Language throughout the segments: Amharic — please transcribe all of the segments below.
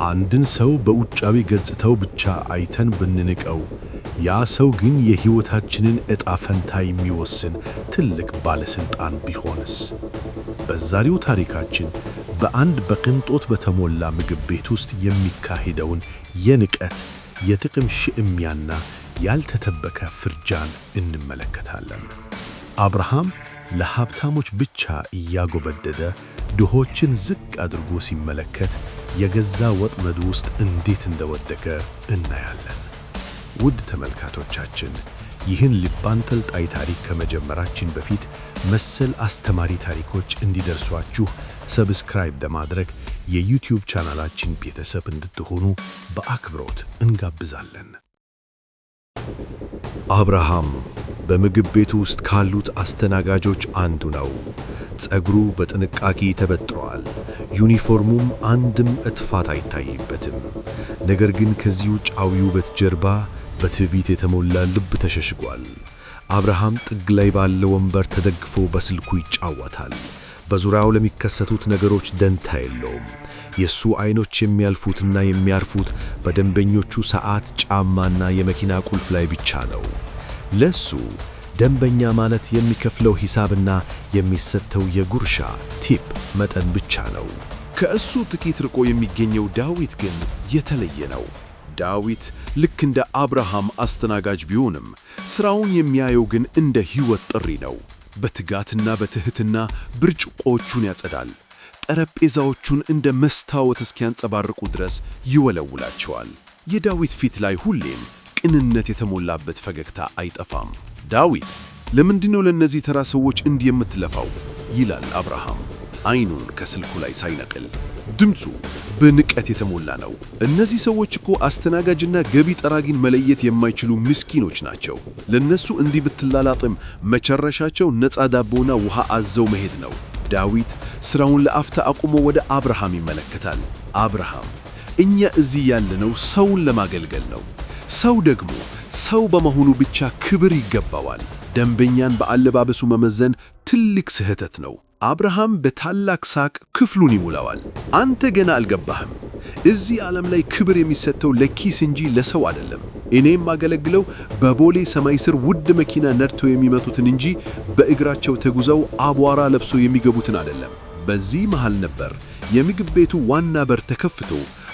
አንድን ሰው በውጫዊ ገጽታው ብቻ አይተን ብንንቀው፣ ያ ሰው ግን የሕይወታችንን ዕጣ ፈንታ የሚወስን ትልቅ ባለሥልጣን ቢሆንስ? በዛሬው ታሪካችን በአንድ በቅንጦት በተሞላ ምግብ ቤት ውስጥ የሚካሄደውን የንቀት፣ የጥቅም ሽሚያና ያልተጠበቀ ፍርጃን እንመለከታለን። አብርሃም ለሀብታሞች ብቻ እያጎበደደ ድሆችን ዝቅ አድርጎ ሲመለከት የገዛ ወጥመድ ውስጥ እንዴት እንደወደቀ እናያለን። ውድ ተመልካቾቻችን፣ ይህን ልብ አንጠልጣይ ታሪክ ከመጀመራችን በፊት መሰል አስተማሪ ታሪኮች እንዲደርሷችሁ subscribe በማድረግ የ YouTube ቻናላችን ቤተሰብ እንድትሆኑ በአክብሮት እንጋብዛለን። አብርሃም በምግብ ቤቱ ውስጥ ካሉት አስተናጋጆች አንዱ ነው። ፀጉሩ በጥንቃቄ ተበጥሯል፣ ዩኒፎርሙም አንድም እጥፋት አይታይበትም። ነገር ግን ከዚህ ውጫዊ ውበት ጀርባ በትዕቢት የተሞላ ልብ ተሸሽጓል። አብርሃም ጥግ ላይ ባለ ወንበር ተደግፎ በስልኩ ይጫወታል። በዙሪያው ለሚከሰቱት ነገሮች ደንታ የለውም። የሱ አይኖች የሚያልፉትና የሚያርፉት በደንበኞቹ ሰዓት፣ ጫማና የመኪና ቁልፍ ላይ ብቻ ነው። ለሱ ደንበኛ ማለት የሚከፍለው ሂሳብና የሚሰጠው የጉርሻ tip መጠን ብቻ ነው። ከእሱ ጥቂት ርቆ የሚገኘው ዳዊት ግን የተለየ ነው። ዳዊት ልክ እንደ አብርሃም አስተናጋጅ ቢሆንም ሥራውን የሚያየው ግን እንደ ሕይወት ጥሪ ነው። በትጋትና በትሕትና ብርጭቆዎቹን ያጸዳል። ጠረጴዛዎቹን እንደ መስታወት እስኪያንጸባርቁ ድረስ ይወለውላቸዋል። የዳዊት ፊት ላይ ሁሌም ቅንነት የተሞላበት ፈገግታ አይጠፋም። "ዳዊት፣ ለምንድነው ለእነዚህ ተራ ሰዎች እንዲህ የምትለፋው?" ይላል አብርሃም አይኑን ከስልኩ ላይ ሳይነቅል። ድምፁ በንቀት የተሞላ ነው። "እነዚህ ሰዎች እኮ አስተናጋጅና ገቢ ጠራጊን መለየት የማይችሉ ምስኪኖች ናቸው። ለነሱ እንዲህ ብትላላጥም መጨረሻቸው ነፃ ዳቦና ውሃ አዘው መሄድ ነው።" ዳዊት ስራውን ለአፍታ አቁሞ ወደ አብርሃም ይመለከታል። "አብርሃም፣ እኛ እዚህ ያለነው ሰውን ለማገልገል ነው። ሰው ደግሞ ሰው በመሆኑ ብቻ ክብር ይገባዋል። ደንበኛን በአለባበሱ መመዘን ትልቅ ስህተት ነው።" አብርሃም በታላቅ ሳቅ ክፍሉን ይሞላዋል። "አንተ ገና አልገባህም። እዚህ ዓለም ላይ ክብር የሚሰጠው ለኪስ እንጂ ለሰው አይደለም። እኔ የማገለግለው በቦሌ ሰማይ ስር ውድ መኪና ነድተው የሚመጡትን እንጂ በእግራቸው ተጉዘው አቧራ ለብሰው የሚገቡትን አይደለም።" በዚህ መሃል ነበር የምግብ ቤቱ ዋና በር ተከፍቶ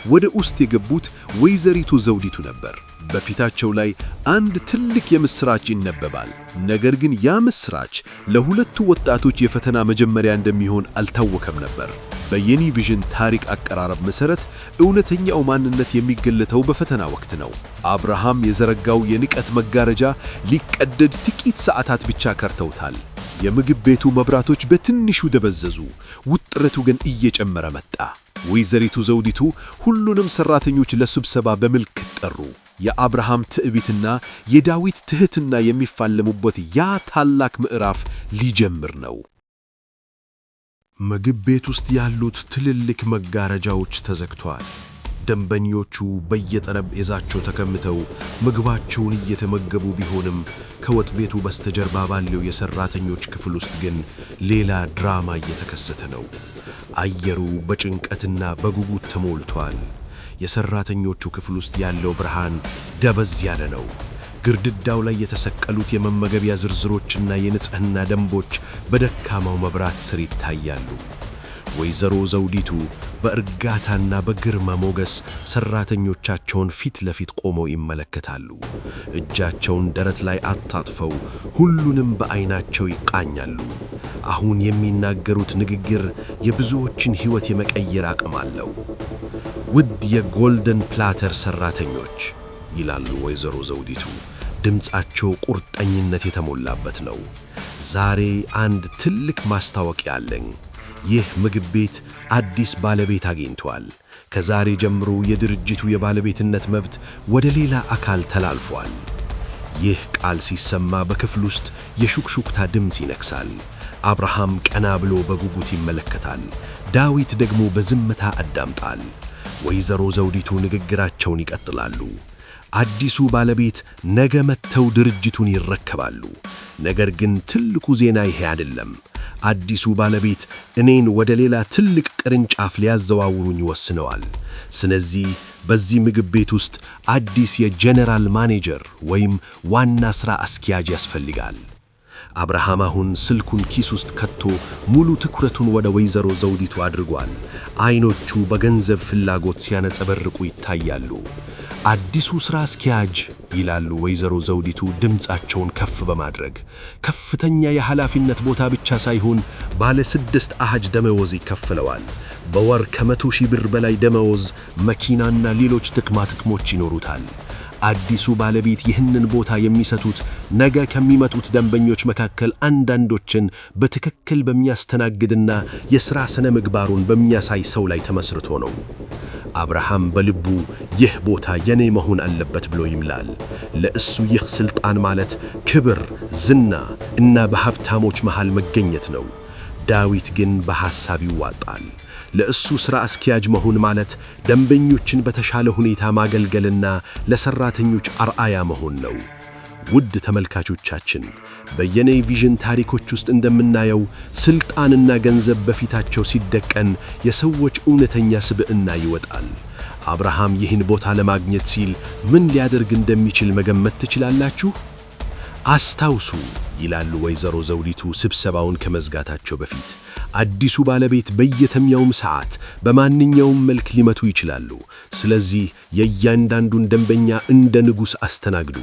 ወደ ውስጥ የገቡት ወይዘሪቱ ዘውዲቱ ነበር። በፊታቸው ላይ አንድ ትልቅ የምስራች ይነበባል። ነገር ግን ያ ምስራች ለሁለቱ ወጣቶች የፈተና መጀመሪያ እንደሚሆን አልታወቀም ነበር። በየኒ ቪዥን ታሪክ አቀራረብ መሠረት እውነተኛው ማንነት የሚገለጠው በፈተና ወቅት ነው። አብርሃም የዘረጋው የንቀት መጋረጃ ሊቀደድ ጥቂት ሰዓታት ብቻ ቀርተውታል። የምግብ ቤቱ መብራቶች በትንሹ ደበዘዙ፣ ውጥረቱ ግን እየጨመረ መጣ። ወይዘሪቱ ዘውዲቱ ሁሉንም ሠራተኞች ለስብሰባ በምልክት ጠሩ። የአብርሃም ትዕቢትና የዳዊት ትሕትና የሚፋለሙበት ያ ታላቅ ምዕራፍ ሊጀምር ነው። ምግብ ቤት ውስጥ ያሉት ትልልቅ መጋረጃዎች ተዘግተዋል። ደንበኞቹ በየጠረጴዛቸው ተቀምጠው ምግባቸውን እየተመገቡ ቢሆንም ከወጥ ቤቱ በስተጀርባ ባለው የሠራተኞች ክፍል ውስጥ ግን ሌላ ድራማ እየተከሰተ ነው። አየሩ በጭንቀትና በጉጉት ተሞልቷል። የሠራተኞቹ ክፍል ውስጥ ያለው ብርሃን ደበዝ ያለ ነው። ግድግዳው ላይ የተሰቀሉት የመመገቢያ ዝርዝሮችና የንጽሕና ደንቦች በደካማው መብራት ስር ይታያሉ። ወይዘሮ ዘውዲቱ በእርጋታና በግርማ ሞገስ ሠራተኞቻቸውን ፊት ለፊት ቆመው ይመለከታሉ። እጃቸውን ደረት ላይ አጣጥፈው ሁሉንም በዐይናቸው ይቃኛሉ። አሁን የሚናገሩት ንግግር የብዙዎችን ሕይወት የመቀየር አቅም አለው። "ውድ የ Golden Platter ሠራተኞች፣" ይላሉ ወይዘሮ ዘውዲቱ። ድምፃቸው ቁርጠኝነት የተሞላበት ነው። "ዛሬ አንድ ትልቅ ማስታወቂያ አለኝ። ይህ ምግብ ቤት አዲስ ባለቤት አግኝቷል። ከዛሬ ጀምሮ የድርጅቱ የባለቤትነት መብት ወደ ሌላ አካል ተላልፏል።" ይህ ቃል ሲሰማ በክፍል ውስጥ የሹክሹክታ ድምፅ ይነግሳል። አብርሃም ቀና ብሎ በጉጉት ይመለከታል። ዳዊት ደግሞ በዝምታ ያዳምጣል። ወይዘሮ ዘውዲቱ ንግግራቸውን ይቀጥላሉ። "አዲሱ ባለቤት ነገ መጥተው ድርጅቱን ይረከባሉ። ነገር ግን ትልቁ ዜና ይሄ አይደለም። አዲሱ ባለቤት እኔን ወደ ሌላ ትልቅ ቅርንጫፍ ሊያዘዋውሩኝ ወስነዋል። ስለዚህ በዚህ ምግብ ቤት ውስጥ አዲስ የ general manager ወይም ዋና ሥራ አስኪያጅ ያስፈልጋል። አብርሃም አሁን ስልኩን ኪስ ውስጥ ከቶ ሙሉ ትኩረቱን ወደ ወይዘሮ ዘውዲቱ አድርጓል። አይኖቹ በገንዘብ ፍላጎት ሲያነጸበርቁ ይታያሉ። አዲሱ ሥራ አስኪያጅ፣ ይላሉ ወይዘሮ ዘውዲቱ ድምፃቸውን ከፍ በማድረግ፣ ከፍተኛ የኃላፊነት ቦታ ብቻ ሳይሆን ባለ 6 አሃዝ ደመወዝ ይከፍለዋል። በወር ከ100,000 ብር በላይ ደመወዝ፣ መኪናና ሌሎች ጥቅማ ጥቅሞች ይኖሩታል። አዲሱ ባለቤት ይህንን ቦታ የሚሰጡት ነገ ከሚመጡት ደንበኞች መካከል አንዳንዶችን በትክክል በሚያስተናግድና የሥራ ሥነ ምግባሩን በሚያሳይ ሰው ላይ ተመስርቶ ነው። አብርሃም በልቡ ይህ ቦታ የኔ መሆን አለበት ብሎ ይምላል። ለእሱ ይህ ሥልጣን ማለት ክብር፣ ዝና እና በሀብታሞች መሃል መገኘት ነው። ዳዊት ግን በሐሳብ ይዋጣል። ለእሱ ሥራ አስኪያጅ መሆን ማለት ደንበኞችን በተሻለ ሁኔታ ማገልገልና ለሠራተኞች አርአያ መሆን ነው። ውድ ተመልካቾቻችን፣ በየኔ ቪዥን ታሪኮች ውስጥ እንደምናየው ስልጣንና ገንዘብ በፊታቸው ሲደቀን የሰዎች እውነተኛ ስብዕና ይወጣል። አብርሃም ይህን ቦታ ለማግኘት ሲል ምን ሊያደርግ እንደሚችል መገመት ትችላላችሁ? አስታውሱ፣ ይላሉ ወይዘሮ ዘውዲቱ ስብሰባውን ከመዝጋታቸው በፊት፣ አዲሱ ባለቤት በየትኛውም ሰዓት በማንኛውም መልክ ሊመቱ ይችላሉ። ስለዚህ የእያንዳንዱን ደንበኛ እንደ ንጉሥ አስተናግዱ።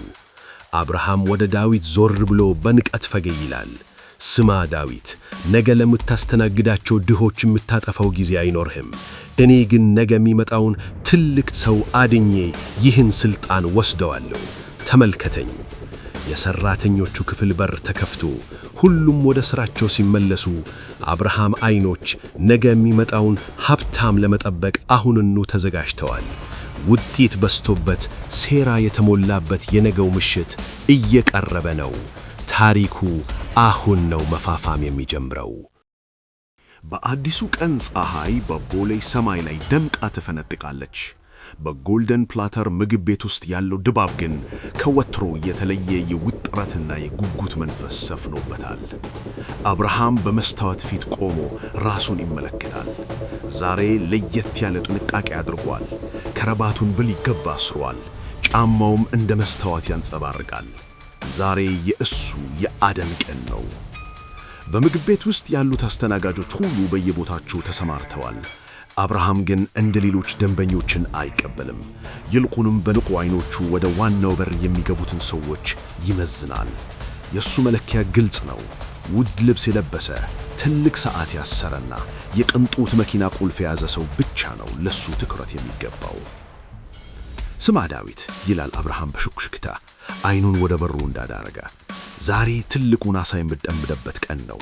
አብርሃም ወደ ዳዊት ዞር ብሎ በንቀት ፈገግ ይላል። ስማ ዳዊት፣ ነገ ለምታስተናግዳቸው ድሆች የምታጠፋው ጊዜ አይኖርህም። እኔ ግን ነገ የሚመጣውን ትልቅ ሰው አድኜ ይህን ሥልጣን ወስደዋለሁ። ተመልከተኝ። የሠራተኞቹ ክፍል በር ተከፍቶ ሁሉም ወደ ሥራቸው ሲመለሱ አብርሃም አይኖች ነገ የሚመጣውን ሀብታም ለመጠበቅ አሁንኑ ተዘጋጅተዋል። ውጤት በዝቶበት ሴራ የተሞላበት የነገው ምሽት እየቀረበ ነው። ታሪኩ አሁን ነው መፋፋም የሚጀምረው። በአዲሱ ቀን ፀሐይ በቦሌ ሰማይ ላይ ደምቃ ትፈነጥቃለች። በጎልደን ፕላተር ምግብ ቤት ውስጥ ያለው ድባብ ግን ከወትሮ የተለየ የውጥረትና የጉጉት መንፈስ ሰፍኖበታል። አብርሃም በመስታወት ፊት ቆሞ ራሱን ይመለከታል። ዛሬ ለየት ያለ ጥንቃቄ አድርጓል። ከረባቱን በሚገባ አስሯል። ጫማውም እንደ መስታወት ያንጸባርቃል። ዛሬ የእሱ የአደን ቀን ነው። በምግብ ቤት ውስጥ ያሉት አስተናጋጆች ሁሉ በየቦታቸው ተሰማርተዋል። አብርሃም ግን እንደ ሌሎች ደንበኞችን አይቀበልም። ይልቁንም በንቁ አይኖቹ ወደ ዋናው በር የሚገቡትን ሰዎች ይመዝናል። የእሱ መለኪያ ግልጽ ነው። ውድ ልብስ የለበሰ፣ ትልቅ ሰዓት ያሰረና የቅንጦት መኪና ቁልፍ የያዘ ሰው ብቻ ነው ለሱ ትኩረት የሚገባው። ስማ ዳዊት፣ ይላል አብርሃም በሹክሹክታ አይኑን ወደ በሩ እንዳደረገ፣ ዛሬ ትልቁን ዓሣ የምጠምድበት ቀን ነው።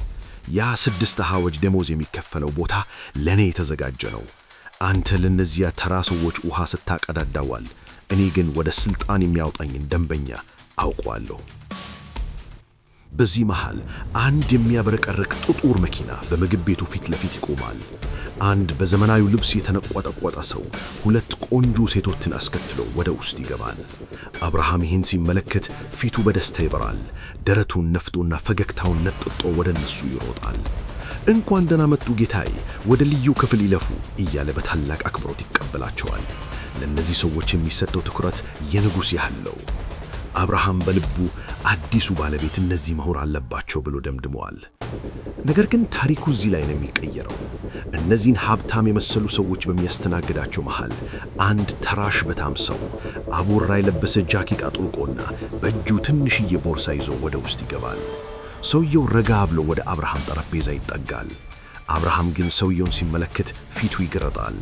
ያ 6 አሃዝ ደሞዝ የሚከፈለው ቦታ ለእኔ የተዘጋጀ ነው። አንተ ለእነዚያ ተራ ሰዎች ውሃ ስታቀዳዳ ዋል፣ እኔ ግን ወደ ስልጣን የሚያወጣኝን ደንበኛ አውቀዋለሁ። በዚህ መሃል አንድ የሚያብረቀርቅ ጥቁር መኪና በምግብ ቤቱ ፊት ለፊት ይቆማል። አንድ በዘመናዊ ልብስ የተነቆጠቆጠ ሰው ሁለት ቆንጆ ሴቶችን አስከትሎ ወደ ውስጥ ይገባል። አብርሃም ይህን ሲመለከት ፊቱ በደስታ ይበራል። ደረቱን ነፍቶና ፈገግታውን ለጥጦ ወደ እነሱ ይሮጣል። እንኳን ደህና መጡ ጌታዬ፣ ወደ ልዩ ክፍል ይለፉ እያለ በታላቅ አክብሮት ይቀበላቸዋል። ለእነዚህ ሰዎች የሚሰጠው ትኩረት የንጉሥ ያህል ነው። አብርሃም በልቡ አዲሱ ባለቤት እነዚህ መሆን አለባቸው ብሎ ደምድመዋል። ነገር ግን ታሪኩ እዚህ ላይ ነው የሚቀየረው። እነዚህን ሀብታም የመሰሉ ሰዎች በሚያስተናግዳቸው መሃል አንድ ተራ ሽበታም ሰው አቡራ የለበሰ ጃኬት አጥልቆና በእጁ ትንሽዬ ቦርሳ ይዞ ወደ ውስጥ ይገባል። ሰውየው ረጋ ብሎ ወደ አብርሃም ጠረጴዛ ይጠጋል። አብርሃም ግን ሰውየውን ሲመለከት ፊቱ ይገረጣል።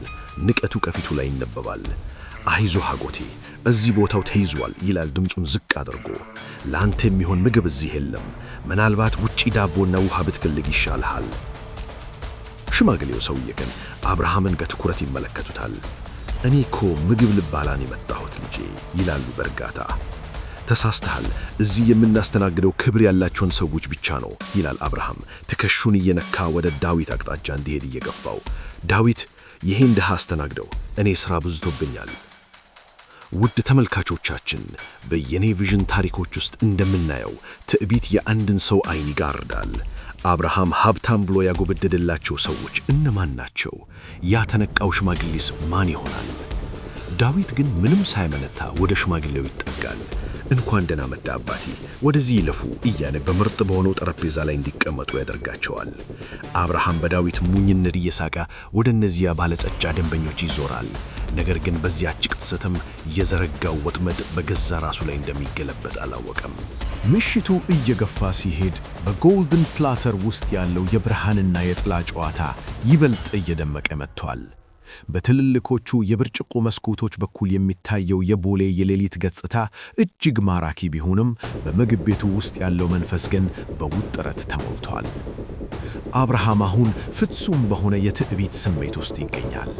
ንቀቱ ከፊቱ ላይ ይነበባል። አይዞህ አጎቴ፣ እዚህ ቦታው ተይዟል ይላል ድምፁን ዝቅ አድርጎ። ለአንተ የሚሆን ምግብ እዚህ የለም። ምናልባት ውጪ ዳቦና ውሃ ብትፈልግ ይሻልሃል። ሽማግሌው ሰውዬ ግን አብርሃምን በትኩረት ይመለከቱታል። እኔ እኮ ምግብ ልበላ ነው የመጣሁት ልጄ ይላሉ በእርጋታ። ተሳስተሃል፣ እዚህ የምናስተናግደው ክብር ያላቸውን ሰዎች ብቻ ነው ይላል አብርሃም ትከሻውን እየነካ ወደ ዳዊት አቅጣጫ እንዲሄድ እየገፋው። ዳዊት፣ ይሄን ድሃ አስተናግደው፣ እኔ ሥራ በዝቶብኛል። ውድ ተመልካቾቻችን፣ በየኔ ቪዥን ታሪኮች ውስጥ እንደምናየው ትዕቢት የአንድን ሰው አይን ይጋርዳል። አብርሃም ሀብታም ብሎ ያጎበደደላቸው ሰዎች እነማን ናቸው? ያ ተነቃው ሽማግሌስ ማን ይሆናል? ዳዊት ግን ምንም ሳያመነታ ወደ ሽማግሌው ይጠጋል። "እንኳን ደህና መጣ አባቴ፣ ወደዚህ ይለፉ" እያለ በምርጥ በሆነው ጠረጴዛ ላይ እንዲቀመጡ ያደርጋቸዋል። አብርሃም በዳዊት ሞኝነት እየሳቀ ወደ እነዚያ ባለጸጋ ደንበኞች ይዞራል። ነገር ግን በዚያች ቅጽበትም የዘረጋው ወጥመድ በገዛ ራሱ ላይ እንደሚገለበጥ አላወቀም። ምሽቱ እየገፋ ሲሄድ በጎልደን ፕላተር ውስጥ ያለው የብርሃንና የጥላ ጨዋታ ይበልጥ እየደመቀ መጥቷል። በትልልቆቹ የብርጭቆ መስኮቶች በኩል የሚታየው የቦሌ የሌሊት ገጽታ እጅግ ማራኪ ቢሆንም፣ በምግብ ቤቱ ውስጥ ያለው መንፈስ ግን በውጥረት ተሞልቷል። አብርሃም አሁን ፍጹም በሆነ የትዕቢት ስሜት ውስጥ ይገኛል።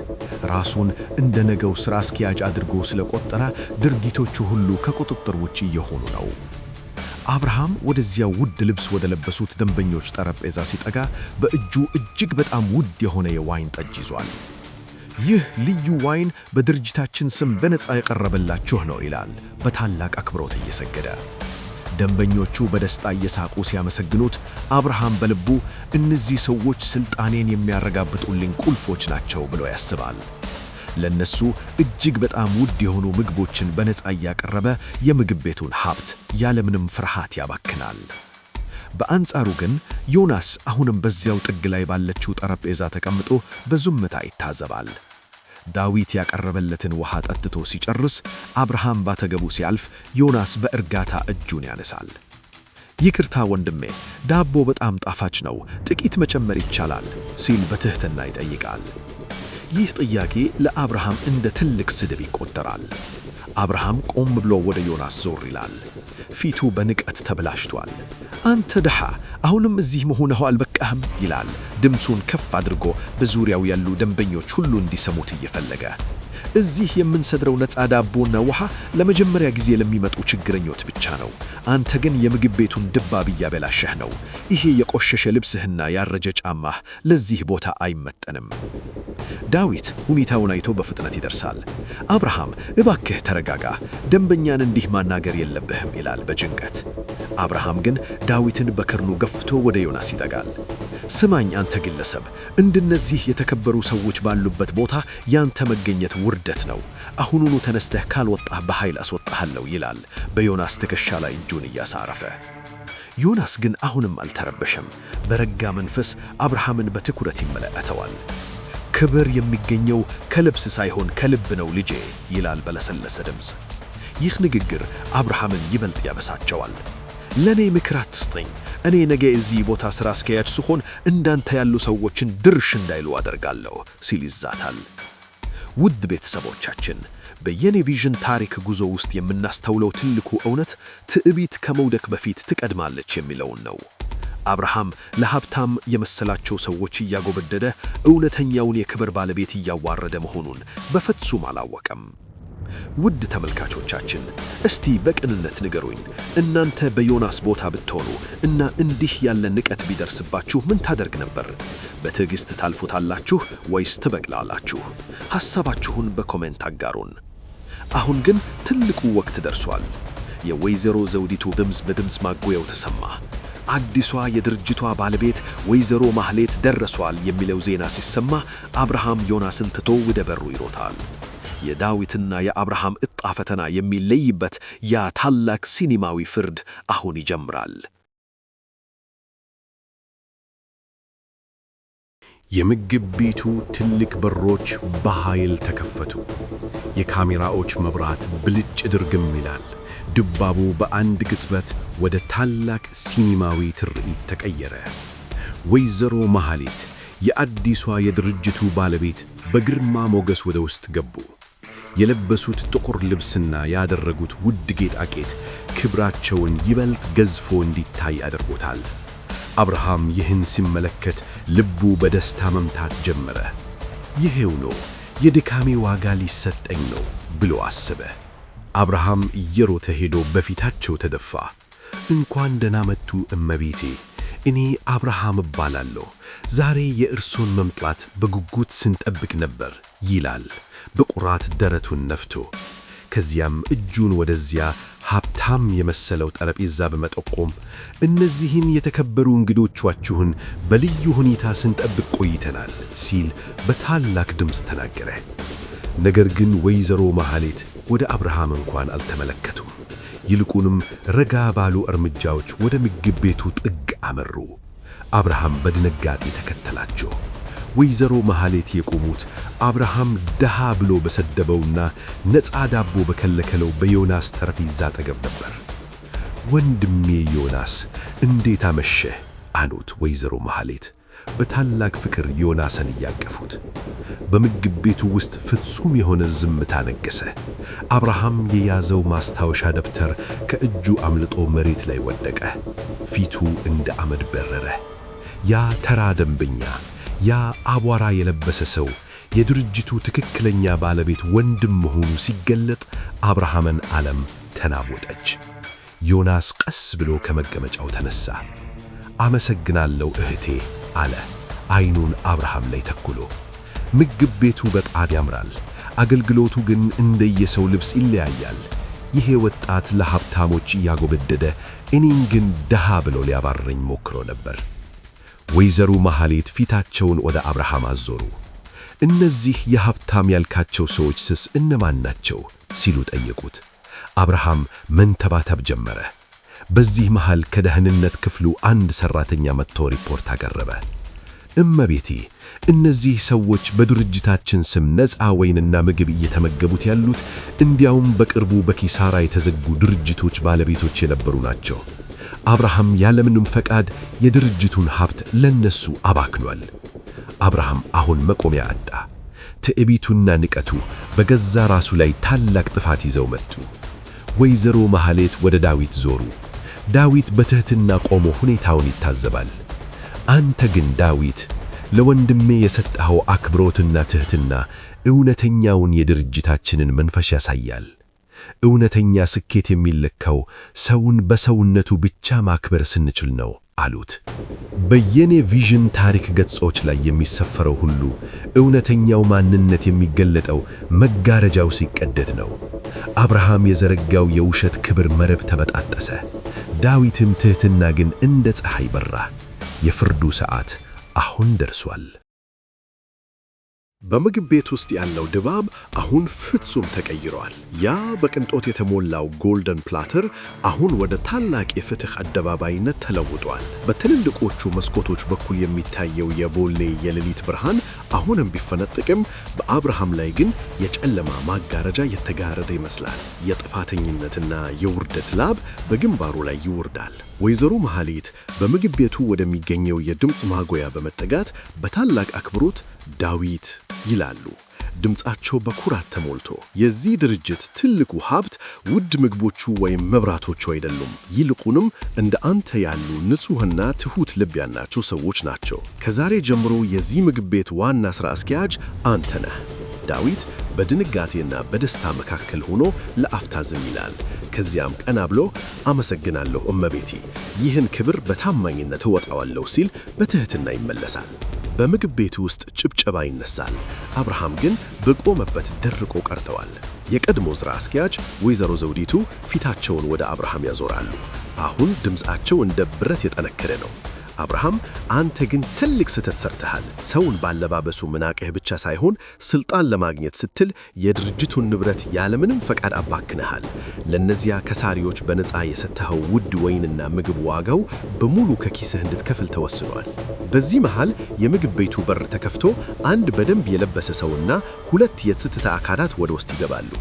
ራሱን እንደ ነገው ሥራ አስኪያጅ አድርጎ ስለቆጠረ ድርጊቶቹ ሁሉ ከቁጥጥር ውጭ እየሆኑ ነው። አብርሃም ወደዚያ ውድ ልብስ ወደ ለበሱት ደንበኞች ጠረጴዛ ሲጠጋ በእጁ እጅግ በጣም ውድ የሆነ የዋይን ጠጅ ይዟል። "ይህ ልዩ ዋይን በድርጅታችን ስም በነፃ የቀረበላችሁ ነው" ይላል በታላቅ አክብሮት እየሰገደ። ደንበኞቹ በደስታ እየሳቁ ሲያመሰግኑት፣ አብርሃም በልቡ "እነዚህ ሰዎች ስልጣኔን የሚያረጋግጡልኝ ቁልፎች ናቸው" ብሎ ያስባል። ለነሱ እጅግ በጣም ውድ የሆኑ ምግቦችን በነፃ እያቀረበ የምግብ ቤቱን ሀብት ያለምንም ፍርሃት ያባክናል። በአንጻሩ ግን ዮናስ አሁንም በዚያው ጥግ ላይ ባለችው ጠረጴዛ ተቀምጦ በዝምታ ይታዘባል። ዳዊት ያቀረበለትን ውሃ ጠጥቶ ሲጨርስ አብርሃም ባጠገቡ ሲያልፍ ዮናስ በእርጋታ እጁን ያነሳል። "ይቅርታ ወንድሜ፣ ዳቦ በጣም ጣፋጭ ነው፣ ጥቂት መጨመር ይቻላል?" ሲል በትህትና ይጠይቃል። ይህ ጥያቄ ለአብርሃም እንደ ትልቅ ስድብ ይቆጠራል። አብርሃም ቆም ብሎ ወደ ዮናስ ዞር ይላል። ፊቱ በንቀት ተበላሽቷል። "አንተ ድሃ፣ አሁንም እዚህ መሆንህ አልበቃህም?" ይላል፣ ድምፁን ከፍ አድርጎ በዙሪያው ያሉ ደንበኞች ሁሉ እንዲሰሙት እየፈለገ። "እዚህ የምንሰጠው ነፃ ዳቦና ውሃ ለመጀመሪያ ጊዜ ለሚመጡ ችግረኞች ብቻ ነው። አንተ ግን የምግብ ቤቱን ድባብ እያበላሸህ ነው። ይሄ የቆሸሸ ልብስህና ያረጀ ጫማህ ለዚህ ቦታ አይመጥንም።" ዳዊት ሁኔታውን አይቶ በፍጥነት ይደርሳል። "አብርሃም፣ እባክህ ተረጋጋ፣ ደንበኛን እንዲህ ማናገር የለብህም" ይላል በጭንቀት። አብርሃም ግን ዳዊትን በክርኑ ገፍቶ ወደ ዮናስ ይጠጋል። "ስማኝ አንተ ግለሰብ፣ እንደነዚህ የተከበሩ ሰዎች ባሉበት ቦታ ያንተ መገኘት ውርደት ነው። አሁኑኑ ተነስተህ ካልወጣህ በኃይል አስወጣሃለሁ" ይላል በዮናስ ትከሻ ላይ እጁን እያሳረፈ። ዮናስ ግን አሁንም አልተረበሸም። በረጋ መንፈስ አብርሃምን በትኩረት ይመለከተዋል። "ክብር የሚገኘው ከልብስ ሳይሆን ከልብ ነው ልጄ" ይላል በለሰለሰ ድምፅ። ይህ ንግግር አብርሃምን ይበልጥ ያበሳጨዋል። "ለእኔ ምክር አትስጠኝ። እኔ ነገ እዚህ ቦታ ሥራ አስኪያጅ ስሆን እንዳንተ ያሉ ሰዎችን ድርሽ እንዳይሉ አደርጋለሁ" ሲል ይዛታል። ውድ ቤተሰቦቻችን፣ በየኔ ቪዥን ታሪክ ጉዞ ውስጥ የምናስተውለው ትልቁ እውነት ትዕቢት ከመውደቅ በፊት ትቀድማለች የሚለውን ነው። አብርሃም ለሀብታም የመሰላቸው ሰዎች እያጎበደደ እውነተኛውን የክብር ባለቤት እያዋረደ መሆኑን በፍጹም አላወቀም። ውድ ተመልካቾቻችን፣ እስቲ በቅንነት ንገሩኝ፣ እናንተ በዮናስ ቦታ ብትሆኑ እና እንዲህ ያለ ንቀት ቢደርስባችሁ ምን ታደርጉ ነበር? በትዕግሥት ታልፉታላችሁ ወይስ ትበቀላላችሁ? ሐሳባችሁን በ comment አጋሩን። አሁን ግን ትልቁ ወቅት ደርሷል። የወይዘሮ ዘውዲቱ ድምፅ በድምፅ ማጉያው ተሰማ። አዲሷ የድርጅቷ ባለቤት ወይዘሮ ማህሌት ደርሰዋል የሚለው ዜና ሲሰማ አብርሃም ዮናስን ትቶ ወደ በሩ ይሮጣል። የዳዊትና የአብርሃም ዕጣ ፈተና የሚለይበት ያ ታላቅ ሲኒማዊ ፍርድ አሁን ይጀምራል። የምግብ ቤቱ ትልቅ በሮች በኃይል ተከፈቱ። የካሜራዎች መብራት ብልጭ ድርግም ይላል። ድባቡ በአንድ ቅጽበት ወደ ታላቅ ሲኒማዊ ትርኢት ተቀየረ። ወይዘሮ ማህሌት፣ የአዲሷ የድርጅቱ ባለቤት፣ በግርማ ሞገስ ወደ ውስጥ ገቡ። የለበሱት ጥቁር ልብስና ያደረጉት ውድ ጌጣጌጥ ክብራቸውን ይበልጥ ገዝፎ እንዲታይ አድርጎታል። አብርሃም ይህን ሲመለከት ልቡ በደስታ መምታት ጀመረ። "ይሄው ነው፣ የድካሜ ዋጋ ሊሰጠኝ ነው" ብሎ አሰበ። አብርሃም እየሮጠ ሄዶ በፊታቸው ተደፋ። "እንኳን ደህና መጡ እመቤቴ፣ እኔ አብርሃም እባላለሁ። ዛሬ የእርሶን መምጣት በጉጉት ስንጠብቅ ነበር" ይላል በኩራት ደረቱን ነፍቶ። ከዚያም እጁን ወደዚያ ሀብታም ሀብታም የመሰለው ጠረጴዛ በመጠቆም እነዚህን የተከበሩ እንግዶቻችሁን በልዩ ሁኔታ ስንጠብቅ ቆይተናል ሲል በታላቅ ድምፅ ተናገረ። ነገር ግን ወይዘሮ መሐሌት ወደ አብርሃም እንኳን አልተመለከቱም። ይልቁንም ረጋ ባሉ እርምጃዎች ወደ ምግብ ቤቱ ጥግ አመሩ። አብርሃም በድንጋጤ ተከተላቸው። ወይዘሮ መሐሌት የቆሙት አብርሃም ደሃ ብሎ በሰደበውና ነፃ ዳቦ በከለከለው በዮናስ ጠረጴዛ አጠገብ ነበር። ወንድሜ ዮናስ፣ እንዴት አመሸህ? አሉት ወይዘሮ መሐሌት በታላቅ ፍቅር ዮናስን እያቀፉት። በምግብ ቤቱ ውስጥ ፍጹም የሆነ ዝምታ ነገሰ። አብርሃም የያዘው ማስታወሻ ደብተር ከእጁ አምልጦ መሬት ላይ ወደቀ። ፊቱ እንደ አመድ በረረ። ያ ተራ ደንበኛ፣ ያ አቧራ የለበሰ ሰው የድርጅቱ ትክክለኛ ባለቤት ወንድም መሆኑ ሲገለጥ አብርሃምን ዓለም ተናወጠች። ዮናስ ቀስ ብሎ ከመቀመጫው ተነሳ። አመሰግናለሁ እህቴ አለ፣ አይኑን አብርሃም ላይ ተኩሎ። ምግብ ቤቱ በጣም ያምራል፣ አገልግሎቱ ግን እንደየሰው ልብስ ይለያያል። ይሄ ወጣት ለሀብታሞች እያጎበደደ እኔን ግን ደሃ ብሎ ሊያባርረኝ ሞክሮ ነበር። ወይዘሮ መሐሌት ፊታቸውን ወደ አብርሃም አዞሩ። እነዚህ የሀብታም ያልካቸው ሰዎች ስስ እነማን ናቸው? ሲሉ ጠየቁት። አብርሃም መንተባተብ ጀመረ። በዚህ መሃል ከደህንነት ክፍሉ አንድ ሰራተኛ መጥቶ ሪፖርት አቀረበ። እመቤቴ፣ እነዚህ ሰዎች በድርጅታችን ስም ነፃ ወይንና ምግብ እየተመገቡት ያሉት እንዲያውም በቅርቡ በኪሳራ የተዘጉ ድርጅቶች ባለቤቶች የነበሩ ናቸው። አብርሃም ያለምንም ፈቃድ የድርጅቱን ሀብት ለነሱ አባክኗል። አብርሃም አሁን መቆሚያ አጣ። ትዕቢቱና ንቀቱ በገዛ ራሱ ላይ ታላቅ ጥፋት ይዘው መጡ። ወይዘሮ መሐሌት ወደ ዳዊት ዞሩ። ዳዊት በትሕትና ቆሞ ሁኔታውን ይታዘባል። አንተ ግን ዳዊት፣ ለወንድሜ የሰጠኸው አክብሮትና ትሕትና እውነተኛውን የድርጅታችንን መንፈስ ያሳያል። እውነተኛ ስኬት የሚለካው ሰውን በሰውነቱ ብቻ ማክበር ስንችል ነው አሉት። በየኔ ቪዥን ታሪክ ገጾች ላይ የሚሰፈረው ሁሉ እውነተኛው ማንነት የሚገለጠው መጋረጃው ሲቀደድ ነው። አብርሃም የዘረጋው የውሸት ክብር መረብ ተበጣጠሰ። ዳዊትም ትሕትና ግን እንደ ፀሐይ በራ። የፍርዱ ሰዓት አሁን ደርሷል። በምግብ ቤት ውስጥ ያለው ድባብ አሁን ፍጹም ተቀይሯል። ያ በቅንጦት የተሞላው Golden Platter አሁን ወደ ታላቅ የፍትህ አደባባይነት ተለውጧል። በትልልቆቹ መስኮቶች በኩል የሚታየው የቦሌ የሌሊት ብርሃን አሁንም ቢፈነጥቅም፣ በአብርሃም ላይ ግን የጨለማ መጋረጃ የተጋረደ ይመስላል። የጥፋተኝነትና የውርደት ላብ በግንባሩ ላይ ይወርዳል። ወይዘሮ መሐሌት በምግብ ቤቱ ወደሚገኘው የድምፅ ማጉያ በመጠጋት በታላቅ አክብሮት ዳዊት ይላሉ፣ ድምፃቸው በኩራት ተሞልቶ። የዚህ ድርጅት ትልቁ ሀብት ውድ ምግቦቹ ወይም መብራቶቹ አይደሉም። ይልቁንም እንደ አንተ ያሉ ንጹሕና ትሑት ልብ ያላቸው ሰዎች ናቸው። ከዛሬ ጀምሮ የዚህ ምግብ ቤት ዋና ሥራ አስኪያጅ አንተ ነህ። ዳዊት በድንጋጤና በደስታ መካከል ሆኖ ለአፍታ ዝም ይላል። ከዚያም ቀና ብሎ አመሰግናለሁ እመቤቴ፣ ይህን ክብር በታማኝነት እወጣዋለሁ ሲል በትሕትና ይመለሳል። በምግብ ቤቱ ውስጥ ጭብጨባ ይነሳል። አብርሃም ግን በቆመበት ደርቆ ቀርተዋል። የቀድሞ ሥራ አስኪያጅ ወይዘሮ ዘውዲቱ ፊታቸውን ወደ አብርሃም ያዞራሉ። አሁን ድምፃቸው እንደ ብረት የጠነከረ ነው። አብርሃም፣ አንተ ግን ትልቅ ስህተት ሰርተሃል። ሰውን ባለባበሱ መናቅህ ብቻ ሳይሆን ስልጣን ለማግኘት ስትል የድርጅቱን ንብረት ያለምንም ፈቃድ አባክነሃል። ለእነዚያ ከሳሪዎች በነፃ የሰጠኸው ውድ ወይንና ምግብ ዋጋው በሙሉ ከኪስህ እንድትከፍል ተወስኗል። በዚህ መሃል የምግብ ቤቱ በር ተከፍቶ አንድ በደንብ የለበሰ ሰውና ሁለት የጸጥታ አካላት ወደ ውስጥ ይገባሉ።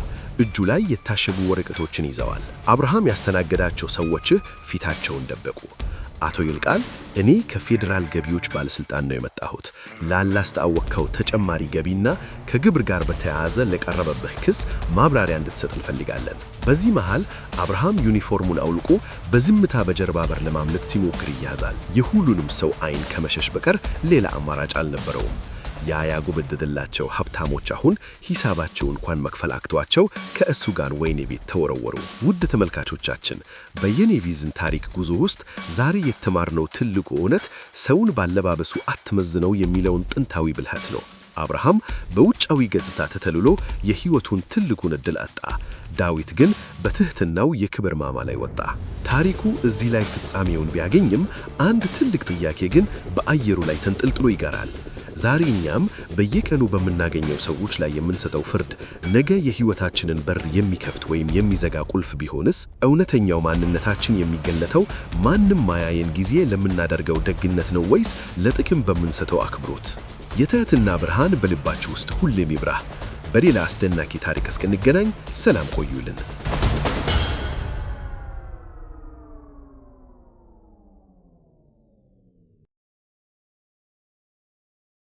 እጁ ላይ የታሸጉ ወረቀቶችን ይዘዋል። አብርሃም ያስተናገዳቸው ሰዎች ፊታቸውን ደበቁ። አቶ ይልቃል፣ እኔ ከፌዴራል ገቢዎች ባለስልጣን ነው የመጣሁት። ላላስተዋወቅከው ተጨማሪ ገቢና ከግብር ጋር በተያያዘ ለቀረበብህ ክስ ማብራሪያ እንድትሰጥ እንፈልጋለን። በዚህ መሃል አብርሃም ዩኒፎርሙን አውልቆ በዝምታ በጀርባ በር ለማምለጥ ሲሞክር ይያዛል። የሁሉንም ሰው አይን ከመሸሽ በቀር ሌላ አማራጭ አልነበረውም። ያ ያጎበደደላቸው ሀብታሞች አሁን ሂሳባቸው እንኳን መክፈል አቅቷቸው ከእሱ ጋር ወህኒ ቤት ተወረወሩ። ውድ ተመልካቾቻችን፣ በየኔ ቪዥን ታሪክ ጉዞ ውስጥ ዛሬ የተማርነው ትልቁ እውነት ሰውን ባለባበሱ አትመዝነው የሚለውን ጥንታዊ ብልሃት ነው። አብርሃም በውጫዊ ገጽታ ተተልሎ የሕይወቱን ትልቁን ዕድል አጣ። ዳዊት ግን በትሕትናው የክብር ማማ ላይ ወጣ። ታሪኩ እዚህ ላይ ፍጻሜውን ቢያገኝም አንድ ትልቅ ጥያቄ ግን በአየሩ ላይ ተንጠልጥሎ ይቀራል። ዛሬ እኛም በየቀኑ በምናገኘው ሰዎች ላይ የምንሰጠው ፍርድ ነገ የሕይወታችንን በር የሚከፍት ወይም የሚዘጋ ቁልፍ ቢሆንስ? እውነተኛው ማንነታችን የሚገለጠው ማንም ማያየን ጊዜ ለምናደርገው ደግነት ነው ወይስ ለጥቅም በምንሰጠው አክብሮት? የትሕትና ብርሃን በልባችሁ ውስጥ ሁሌም ይብራ። በሌላ አስደናቂ ታሪክ እስክንገናኝ ሰላም ቆዩልን።